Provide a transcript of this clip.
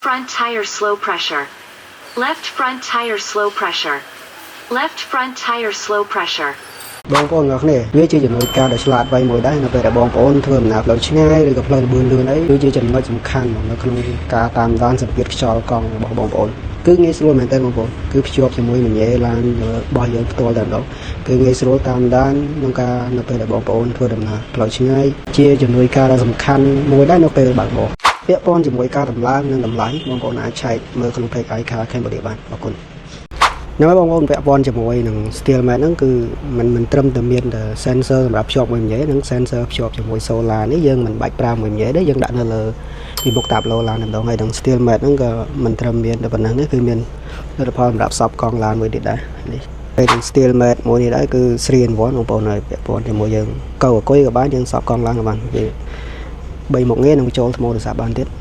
Front tire slow pressure. Left front tire slow pressure. Left front tire slow pressure. បងប្អូនទាំងអស់គ្នាវាជាចំណុចការដ៏ឆ្លាតវៃមួយដែរនៅពេលដែលបងប្អូនធ្វើដំណើរផ្លូវឆ្ងាយឬក៏ផ្លូវល្បឿនលឿនអីគឺជាចំណុចសំខាន់នៅក្នុងការតាមដានសម្ពាធខ្យល់កង់របស់បងប្អូនគឺងាយស្រួលមែនទែនបងប្អូនគឺភ្ជាប់ជាមួយមញ៉េឡានរបស់យើងផ្ទាល់តែម្ដងគឺងាយស្រួលតាមដានក្នុងការនៅពេលដែលបងប្អូនធ្វើដំណើរផ្លូវឆ្ងាយជាជំនួយការដ៏សំខាន់មួយដែរនៅពេលបើកបរពាក់ព័ន្ធជាមួយការតម្លើងនិងតម្លៃបងប្អូនអាចឆែកមើលក្នុង page iCar Cambodia បានអរគុណ ហ្នឹងហើយបងប្អូនពាក់ព័ន្ធជាមួយនឹង Steelmate ហ្នឹងគឺมันត្រឹមតែមានតែ sensor សម្រាប់ភ្ជាប់មួយម្ញេនិង sensor ភ្ជាប់ជាមួយ solar នេះយើងមិនបាច់ប្រើមួយម្ញេទេយើងដាក់នៅលើពីមុខតាបឡូឡានតែម្ដងហើយនឹង Steelmate ហ្នឹងក៏មិនត្រឹមមានតែប៉ុណ្ណឹងទេគឺមានលទ្ធផលសម្រាប់សប់កង់ឡានមួយទៀតដែរនេះហើយនឹង Steelmate មួយនេះដែរគឺ3 in 1បងប្អូនហើយពាក់ព័ន្ធជាមួយយើងកៅអគុយក៏បានយើងសប់កង់ឡានក៏បានវាបីមុខងារនឹងបញ្ចូលថ្មទូរស័ព្ទបានទៀត។